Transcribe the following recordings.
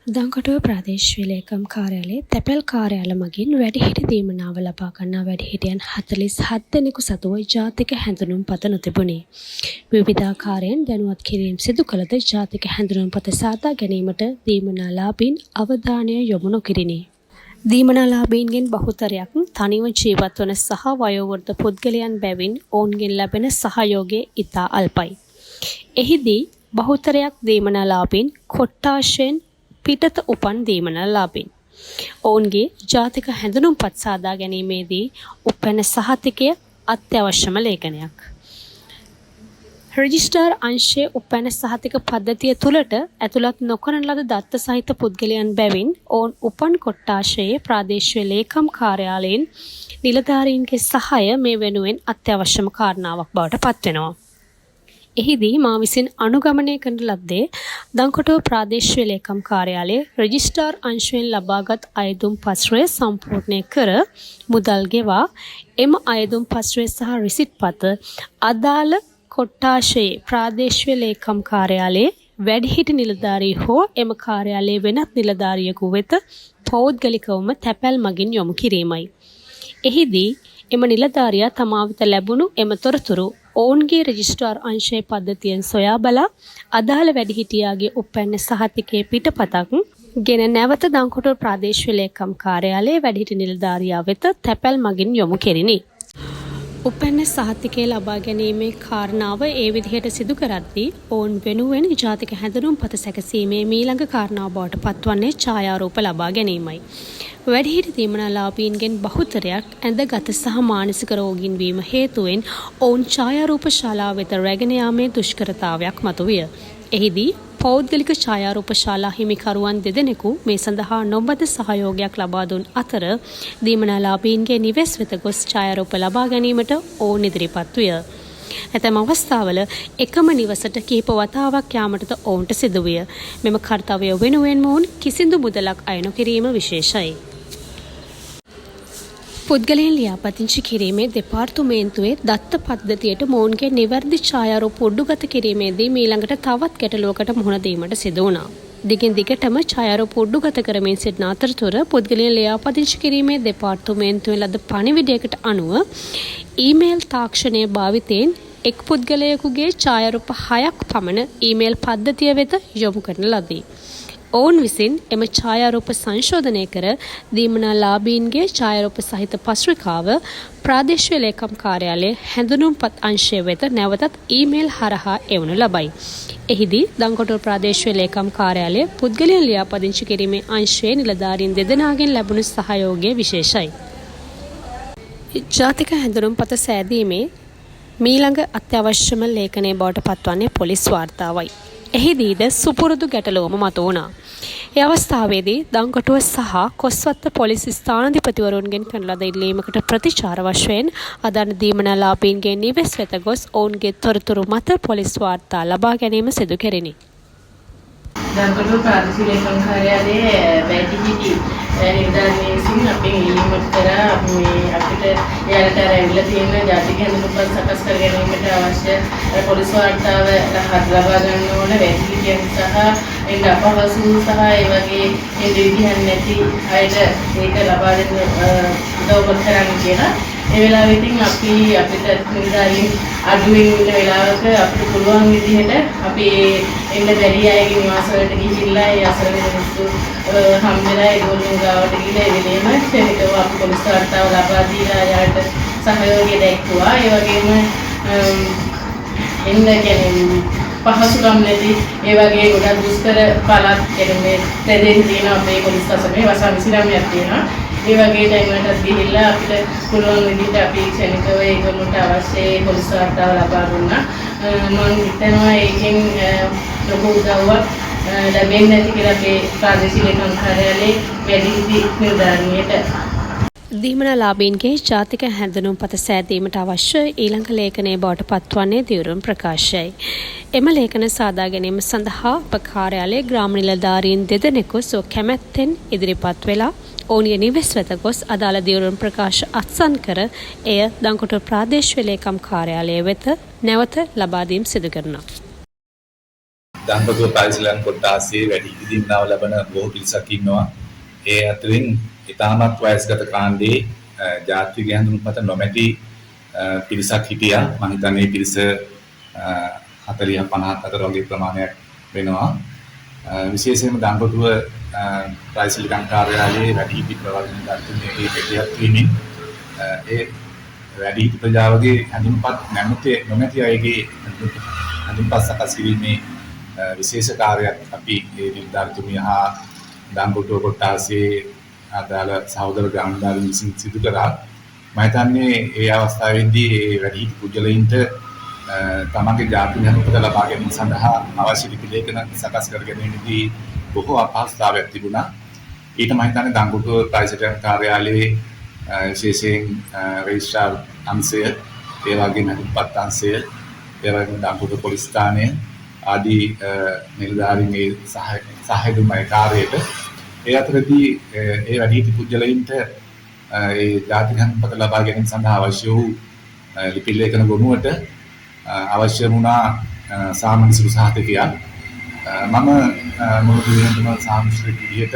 දංකොටුව ප්‍රාදේශීය ලේකම් කාර්යාලයේ තැපැල් කාර්යාල මගින් වැඩිහිටි දීමනාව ලබා ගන්නා වැඩිහිටියන් 47 දෙනෙකු සතුව ජාතික හැඳුනුම්පත නොතිබුණි. විවිධාකාරයෙන් දැනුවත් කිරීම් සිදු කළද ජාතික හැඳුනුම්පත සාදා ගැනීමට දීමනාලාභීන් අවධානය යොමු නොකිරිණි. දීමනාලාභීන්ගෙන් බහුතරයක් තනිව ජීවත් වන සහ වයෝවෘද්ධ පුද්ගලයන් බැවින් ඔවුන්ගෙන් ලැබෙන සහයෝගය ඉතා අල්පයි. එහිදී බහුතරයක් දීමනාලාභීන් කොට්ඨාශයෙන් පිටත උපන් දීමනාලාභීන්. ඔවුන්ගේ ජාතික හැඳුනුම්පත් සාදා ගැනීමේදී උපැන්න සහතිකය අත්‍යවශ්‍යම ලේඛනයක්. රෙජිස්ට්‍රාර් අංශයේ උපැන්න සහතික පද්ධතිය තුළට ඇතුළත් නොකරන ලද දත්ත සහිත පුද්ගලයන් බැවින් ඔවුන් උපන් කොට්ඨාශයේ ප්‍රාදේශීය ලේකම් කාර්යාලයෙන් නිලධාරීන්ගේ සහාය මේ වෙනුවෙන් අත්‍යවශ්‍යම කාරණාවක් බවට පත්වෙනවා. එහිදී මා විසින් අනුගමනය කරන ලද්දේ දංකොටුව ප්‍රාදේශීය ලේකම් කාර්යාලයේ රෙජිස්ට්‍රාර් අංශයෙන් ලබාගත් අයදුම් පත්‍රය සම්පූර්ණය කර මුදල් ගෙවා එම අයදුම් පත්‍රය සහ රිසිට් පත අදාළ කොට්ඨාශයේ ප්‍රාදේශීය ලේකම් කාර්යාලයේ වැඩිහිටි නිලධාරී හෝ එම කාර්යාලයේ වෙනත් නිලධාරියෙකු වෙත පෞද්ගලිකවම තැපැල් මගින් යොමු කිරීමයි. එහිදී එම නිලධාරියා තමා වෙත ලැබුණු එම තොරතුරු ඔවුන්ගේ රෙජිස්ට්‍රාර් අංශයේ පද්ධතියෙන් සොයා බලා අදාළ වැඩිහිටියාගේ උපැන්න සහතිකයේ පිටපතක් ගෙන නැවත දංකොටුව ප්‍රාදේශීය ලේකම් කාර්යාලයේ වැඩිහිටි නිලධාරියා වෙත තැපැල් මගින් යොමු කෙරිණි. උපැන්න සහතිකය ලබා ගැනීමේ කාරණාව ඒ විදිහට සිදු කරද්දී ඔවුන් වෙනුවෙන් ජාතික හැඳුනුම්පත සැකසීමේ මීළඟ කාරණාව බවට පත්වන්නේ ඡායාරූප ලබා ගැනීමයි. වැඩිහිටි දීමනාලාභීන්ගෙන් බහුතරයක් ඇඳගත සහ මානසික රෝගීන් වීම හේතුවෙන් ඔවුන් ඡායාරූප ශාලාව වෙත රැගෙන යාමේ දුෂ්කරතාවයක් මතුවිය. එහිදී පෞද්ගලික ඡායාරූප ශාලා හිමිකරුවන් දෙදෙනෙකු මේ සඳහා නොබද සහයෝගයක් ලබා දුන් අතර දීමනාලාභීන්ගේ නිවෙස් වෙත ගොස් ඡායාරූප ලබා ගැනීමට ඔවුන් ඉදිරිපත් විය. ඇතැම් අවස්ථාවල එකම නිවසට කිහිප වතාවක් යාමටද ඔවුන්ට සිදුවිය. මෙම කර්තව්‍ය වෙනුවෙන්ම ඔවුන් කිසිදු මුදලක් අය නොකිරීම විශේෂයි. පුද්ගලයන් ලියාපදිංචි කිරීමේ දෙපාර්තමේන්තුවේ දත්ත පද්ධතියට මොවුන්ගේ නිවැරදි ඡායාරූප උඩුගත කිරීමේදී මීළඟට තවත් ගැටලුවකට මුහුණ දීමට සිදු වුණා. දිගින් දිගටම ඡායාරූප උඩුගත කරමින් සිටින අතරතුර පුද්ගලයන් ලියාපදිංචි කිරීමේ දෙපාර්තමේන්තුවෙන් ලද පණිවිඩයකට අනුව ඊමේල් තාක්ෂණය භාවිතයෙන් එක් පුද්ගලයෙකුගේ ඡායාරූප හයක් පමණ ඊමේල් පද්ධතිය වෙත යොමු කරන ලදී. ඔවුන් විසින් එම ඡායාරූප සංශෝධනය කර දීමනාලාභීන්ගේ ඡායාරූප සහිත පත්‍රිකාව ප්‍රාදේශීය ලේකම් කාර්යාලයේ හැඳුනුම්පත් අංශය වෙත නැවතත් ඊමේල් හරහා එවනු ලබයි. එහිදී දංකොටුව ප්‍රාදේශීය ලේකම් කාර්යාලය පුද්ගලයන් ලියාපදිංචි කිරීමේ අංශයේ නිලධාරීන් දෙදෙනාගෙන් ලැබුණු සහයෝගය විශේෂයි. ජාතික හැඳුනුම්පත සෑදීමේ මීළඟ අත්‍යවශ්‍යම ලේඛනය බවට පත්වන්නේ පොලිස් වාර්තාවයි. එහිදීද සුපුරුදු ගැටලුවම මතුවුණා. ඒ අවස්ථාවේදී දංකොටුව සහ කොස්වත්ත පොලිස් ස්ථානාධිපතිවරුන්ගෙන් කරන ලද ඉල්ලීමකට ප්‍රතිචාර වශයෙන් අදාළ දීමනාලාභීන්ගේ නිවෙස් වෙත ගොස් ඔවුන්ගේ තොරතුරු මත පොලිස් වාර්තා ලබා ගැනීම සිදු කෙරිණි. දංකොටුව ප්‍රාදේශීය ලේකම් කාර්යාලයේ වැඩිහිටි නිලධාරීන් විසින් අපෙන් ඉල්ලීමක් කරා අපි මේ අපිට එයාලට අර ඇවිල්ලා තියෙන ජාතික හැඳුනුම්පත් සකස් කර ගැනීමට අවශ්‍ය අර පොලිස් වාර්තාව ලබා ගන්න ඕන වැඩිහිටියන් සහ එන්න අපහසු සහ ඒ වගේ එන්න විදිහක් නැති අයට ඒක ලබා දෙන්න උදව්වක් කරන්න කියලා. ඒ වෙලාවෙ ඉතින් අපි අපිට නිලධාරීන් අඩුවෙන් ඉන්න වෙලාවක අපිට පුළුවන් විදිහට අපි ඒ එන්න බැරි අයගේ නිවාස වලට ගිහිල්ලා ඒ අසරණ මිනිස්සු හම් වෙලා ඒගොල්ලෝ ගාවට ගිහිල්ලා ඒ වෙලේම ක්ෂණිකව අපි පොලිස් වාර්තාව ලබා දීලා එයාට සහයෝගය දැක්වුවා. ඒ වගේම එන්න කියන්නේ පහසුකම් නැති ඒ වගේ ගොඩක් දුෂ්කර පළාත් කියන්නේ මේ ප්‍රදේශ තියෙන අපේ පොලිස් අසමේ වසම් 29ක් තියෙනවා. ඒ වගේ තැන් වලටත් ගිහිල්ලා අපිට පුළුවන් විදිහට අපි ක්ෂණිකව ඒගොල්ලන්ට අවශ්‍ය ඒ පොලිස් වාර්තාව ලබා දුන්නා. මං හිතනවා ඒකෙන් ලොකු උදව්වක් ලැබෙන්නේ නැති කියලා අපේ ප්‍රාදේශීය ලේකම් කාර්යාලයේ වැඩිහිටි නිලධාරිනියට. දීමනාලාභීන්ගේ ජාතික හැඳුනුම්පත සෑදීමට අවශ්‍ය ඊළඟ ලේඛනය බවට පත්වන්නේ දිවුරුම් ප්‍රකාශයයි. එම ලේඛන සාදා ගැනීම සඳහා අප කාර්යාලයේ ග්‍රාම නිලධාරීන් දෙදෙනෙකු ස්ව කැමැත්තෙන් ඉදිරිපත් වෙලා ඔවුන්ගේ නිවෙස් වෙත ගොස් අදාළ දිවුරුම් ප්‍රකාශ අත්සන් කර එය දංකොටුව ප්‍රාදේශීය ලේකම් කාර්යාලය වෙත නැවත ලබා දීම් සිදු කරනවා. දම්පතුව ප්‍රාදේශීය කොට්ටාසයේ වැඩිහිටි දීමනාව ලබන බොහෝ පිරිසක් ඉන්නවා. ඒ අතරින් ඉතාමත් වයස්ගත කාණ්ඩයේ ජාතික හැඳුනුම්පත නොමැති පිරිසක් හිටියා. මම හිතන්නේ මේ පිරිස 40 50 අතර වගේ ප්‍රමාණයක් වෙනවා. විශේෂයෙන්ම දම්පතුව ප්‍රාදේශීය කාර්යාලයේ වැඩිහිටි ප්‍රවර්ධන දර්ශනයේ පිටියක් වීමෙන් ඒ වැඩිහිටි ප්‍රජාවගේ හැඳුනුම්පත් නොමැති අයගේ හැඳුනුම්පත් සකස් කිරීමේ විශේෂ කාර්යයක් අපි ඒ නිලධාරීතුමිය හා දම්කොටුව කොට්ටාසයේ අදාළ සහෝදර ග්‍රාම නිලධාරීන් විසින් සිදු කරා. මම හිතන්නේ ඒ අවස්ථාවේදී ඒ වැඩිහිටි පුද්ගලයින්ට තමන්ගේ ජාතික හැඳුනුම්පත ලබා ගැනීම සඳහා අවශ්‍ය ලිපි ලේඛන සකස් කර ගැනීමේදී බොහෝ අපහසුතාවයක් තිබුණා. ඊට මම හිතන්නේ දම්කොටුව ප්‍රාදේශීය කාර්යාලයේ විශේෂයෙන් රෙජිස්ට්‍රාර් අංශය, ඒ වගේම හැඳුනුම්පත් අංශය, ඒ වගේම දම්කොටුව පොලිස් ස්ථානය ආදී නිලධාරීන් ඒ සහාය දුන්න ඒ කාර්යයට. ඒ අතරදී ඒ වැඩිහිටි පුද්ගලයින්ට ඒ ජාතික හැඳුනුම්පත ලබා ගැනීම සඳහා අවශ්‍ය වූ ලිපි ලේඛන ගොනුවට අවශ්‍ය වුණා සාමාන්‍ය සුළු සහතිකයක්. මම මුළු දිනකටම සාමාන්‍ය විදිහට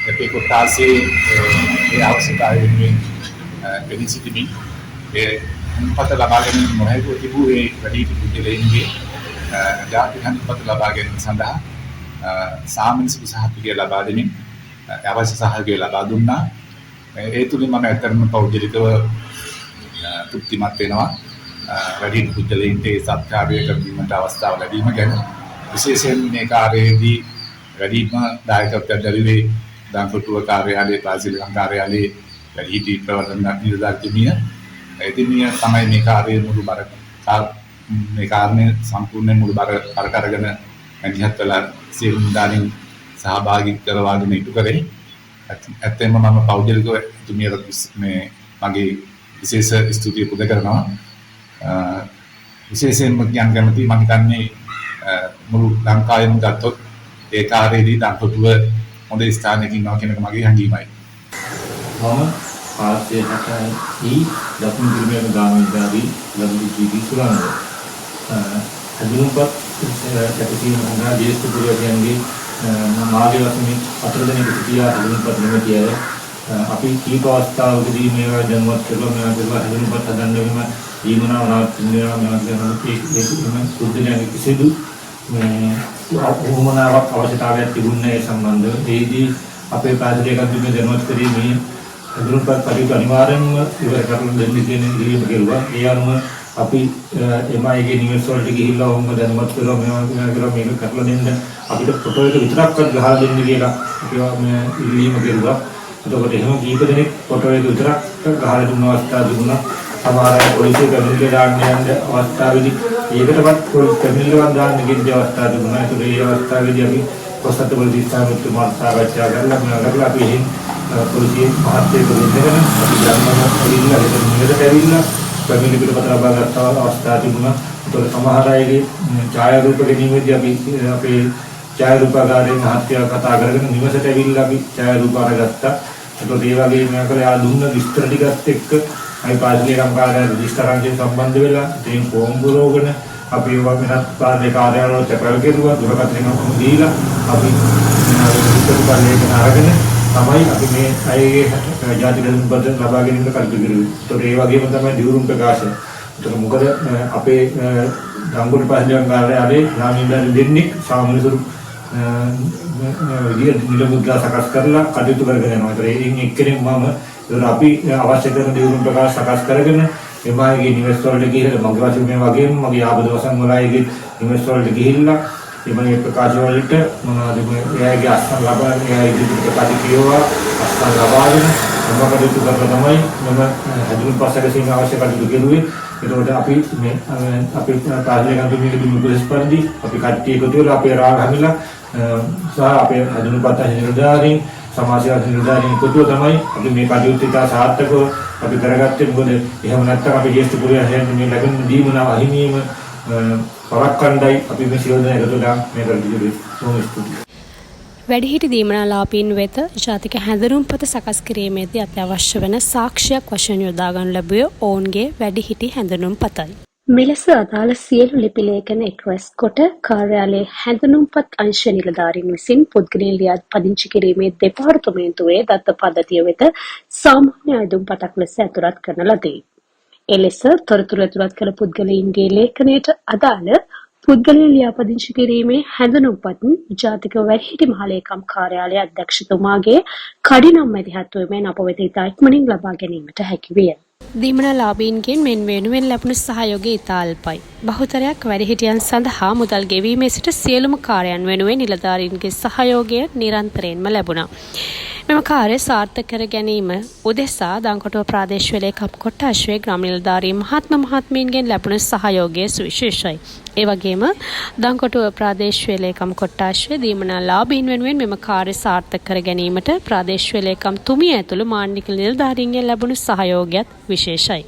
අපේ කොට්ටාසේ ඒ අවශ්‍යතාවය වෙනුවෙන් පෙනී සිටිමින් ඒ හැඳුනුම්පත ලබා ගැනීම නොහැකිව තිබූ ඒ වැඩිහිටි පුද්ගලයින්ගේ ජාතික හැඳුනුම්පත ලබා ගැනීම සඳහා සාමාන්‍ය සුළු සහතිකය ලබා දෙමින් අවශ්‍ය සහයෝගය ලබා දුන්නා. ඒ තුලින් මම ඇත්තටම පෞද්ගලිකව තෘප්තිමත් වෙනවා. වැඩිහිටි පුද්ගලයින්ට ඒ සත්කාරය කරදීමට අවස්ථාව ලැබීම ගැන. විශේෂයෙන් මේ කාර්යයේදී වැඩිම දායකත්වයක් ලැබුවේ දම්කොටුව කාර්යාලයේ ප්‍රාදේශීය කාර්යාලයේ වැඩිහිටි ප්‍රවර්ධන නිලධාරීතුමිය. එතුමිය තමයි මේ කාර්යයේ මුළු බර මේ කාරණය සම්පූර්ණයෙන් මුළු බර කරගෙන මැදිහත් වෙලා සියලු නිලධාරීන් සහභාගී කරවාගෙන ඉටු කරේ. ඇත්තෙන්ම මම පෞද්ගලිකව එතුමියට මේ මගේ විශේෂ ස්තුතිය පුද කරනවා. විශේෂයෙන්ම කියන්න කැමතියි, මම හිතන්නේ මුළු ලංකාවෙම ගත්තොත් ඒ කාර්යයේදී දම්කොටුව හොඳ ස්ථානයක ඉන්නවා කියන එක මගේ හැඟීමයි. මම පාස්සේ 60 දකුණු පිරිමැදුම ග්‍රාම නිලධාරී WGB Suranga. හැඳුනුම්පත් සැකසීම සඳහා ජ්‍යෙෂ්ඨ පුරවැසියන්ගේ මාගේ වශයෙන් 4 දෙනෙකු සිටියා හැඳුනුම්පත් නොමැති අය. අපි කීප අවස්ථාවකදී මේවා දැනුවත් කරලා මේවා කරලා හැඳුනුම්පත් හදන්න වෙනම දීමනාව නවතින වෙනවා මේවා කරනවා. ඒ ඒ පුද්ගලයන්ගේ කිසිදු මේ උවමනාවක් අවශ්‍යතාවයක් තිබුණේ නැහැ ඒ සම්බන්ධව. ඒදී අපේ ප්‍රාදේශීය ඒකත්වයෙන් දැනුවත් කරේ මේ හැඳුනුම්පත් කටයුතු අනිවාර්යෙන්ම ඉවර කරලා දෙන්න කියන ඉල්ලීම කෙරුවා. ඒ අනුව අපි එම අයගේ නිවෙස් වලට ගිහිල්ලා ඔවුන්ව දැනුවත් කරලා මේවා මේවා කරලා මේක කරලා දෙන්න අපිට ෆොටෝ එක විතරක්වත් ගහලා දෙන්න කියලා අපි මේ ඉල්ලීම කෙරුවා. එතකොට එහෙම කීප දෙනෙක් ෆොටෝ එක විතරක් ගහලා දුන්න අවස්ථා තිබුණා. සමහර අය පොලිසිය පැමිණිල්ල දාන්න යන අවස්ථාවේදී ඒකටවත් පොලිස් පැමිණිල්ලවත් දාන්න ගිය අවස්ථා තිබුණා. ඒතකොට ඒ අවස්ථාවේදී අපි කොස්සත් පොලිස් ස්ථානවලට මාත් සාකච්ඡා කරලා මේවා කරලා අපි එහෙන් පොලිසිය මහත්තයෙක් දෙන්නගෙන අපි ග්‍රාම ඇවිල්ලා එතන නිවසට ඇවිල්ලා පැමිණිලි පිටපත ලබා ගත්ත අවස්ථා තිබුණා. ඒතකොට සමහර අයගේ ඡායාරූප ගැනීමේදී අපි අපේ ඡායාරූපාගාරයේ මහත්තයා කතා කරගෙන නිවසට ඇවිල්ලා අපි ඡායාරූප අරගත්තා. ඒතකොට ඒ වගේ මේවා කරලා යා දුන්න විස්තර ටිකත් එක්ක අපි පාසලේ කම්කාරය රෙජිස්ටර් අංශයෙන් සම්බන්ධ වෙලා ඉතින් ෆෝම් පුරවගෙන අපි ඒවා වෙනත් පාසලේ කාර්යාලවල තැපැල් කෙරුවා, දුරකථන ඔක්කොම දීලා අපි විස්තර ලේඛන අරගෙන තමයි අපි මේ අයගේ ජාතික හැඳුනුම්පත ලබා ගැනීමට කටයුතු කරුවේ. ඒතකොට ඒ වගේම තමයි දිවුරුම් ප්‍රකාශය. ඒතකොට මොකද අපේ දම්කොටු පාසලේ කාර්යාලයේ ග්‍රාම නිලධාරී දෙන්නෙක් සාමාන්‍ය විදියට නිල මුද්‍රා සකස් කරලා කටයුතු කරගෙන යනවා. ඒතකොට එයින් එක්කෙනෙක් මම. ඒතකොට අපි අවශ්‍ය කරන දිවුරුම් ප්‍රකාශ සකස් කරගෙන එම අයගේ නිවෙස් වලට ගිහිල්ලා මගේ වශයෙන් මේ වගේම මගේ ආපද වසන් වල අයගේ නිවෙස් වලට ගිහිල්ලා එම මේ ප්‍රකාශ වලට මොනවද මේ එයාගේ අත්සන් ලබා එයා ඉදිරියට ප්‍රකාශ කියවා අත්සන් ලබාගෙන එම කටයුතු කරලා තමයි මම හැඳුනුම්පත් සැකසීම අවශ්‍ය කටයුතු කෙරුවේ. එතකොට අපි මේ අපේ කාර්යාලය කන්තුමියක දුන්නු උපදෙස් පරිදි අපි කට්ටිය එකතු වෙලා අපේ රාග හැමිලා සහ අපේ හැඳුනුම්පත් නිලධාරීන් සමාජ සේවා නිලධාරීන් එකතුව තමයි අපි මේ කටයුතු ඉතා සාර්ථකව අපි කරගත්තේ. මොකද එහෙම නැත්නම් අපි ජ්‍යෙෂ්ඨ පුරවැසියන්ට මේ ලැබෙන දීමනාව අහිමිවීම පළක්කණ්ඩයි අපි මේ සියලු දෙනා එකතු වෙලා මේ කටයුතු බොහොම ස්තුතියි. වැඩිහිටි දීමනාලාභීන් වෙත ජාතික හැඳුනුම්පත සකස් කිරීමේදී අත්‍යවශ්‍ය වන සාක්ෂියක් වශයෙන් යොදා ගනු ලැබුවේ ඔවුන්ගේ වැඩිහිටි හැඳුනුම්පතයි. මෙලෙස අදාළ සියලු ලිපි ලේඛන එක් රැස් කොට කාර්යාලයේ හැඳුනුම්පත් අංශ නිලධාරීන් විසින් පුද්ගලයන් ලියා පදිංචි කිරීමේ දෙපාර්තමේන්තුවේ දත්ත පද්ධතිය වෙත සාමාන්‍ය අයදුම්පතක් ලෙස ඇතුළත් කරන ලදී. එලෙස තොරතුරු ඇතුළත් කළ පුද්ගලයින්ගේ ලේඛනයට අදාළ පුද්ගලයන් ලියාපදිංචි කිරීමේ හැඳුනුම්පත් ජාතික වැඩිහිටි මහලේකම් කාර්යාලය අධ්‍යක්ෂතුමාගේ කඩිනම් මැදිහත්ව මෙන් අප වෙත ඉතා ඉක්මනින් ලබා ගැනීමට හැකි විය. දීමනාලාභීන්ගෙන් මෙන් වෙනුවෙන් ලැබුණු සහයෝගය ඉතා අල්පයි. බහුතරයක් වැඩිහිටියන් සඳහා මුදල් ගෙවීමේ සිට සියලුම කාර්යයන් වෙනුවෙන් නිලධාරීන්ගේ සහයෝගය නිරන්තරයෙන්ම ලැබුණා. මෙම කාර්ය සාර්ථක කර ගැනීම උදෙසා දංකොටුව ප්‍රාදේශීය ලේකම් කොට්ඨාශයේ ග්‍රාම නිලධාරී මහත්ම මහත්මීන්ගෙන් ලැබුණු සහයෝගය සුවිශේෂයි. ඒ වගේම දංකොටුව ප්‍රාදේශීය ලේකම් කොට්ඨාශයේ දීමනාලාභීන් වෙනුවෙන් මෙම කාර්ය සාර්ථක කර ගැනීමට ප්‍රාදේශීය ලේකම් තුමිය ඇතුළු මාණ්ඩික නිලධාරීන්ගෙන් ලැබුණු සහයෝගයත් විශේෂයි.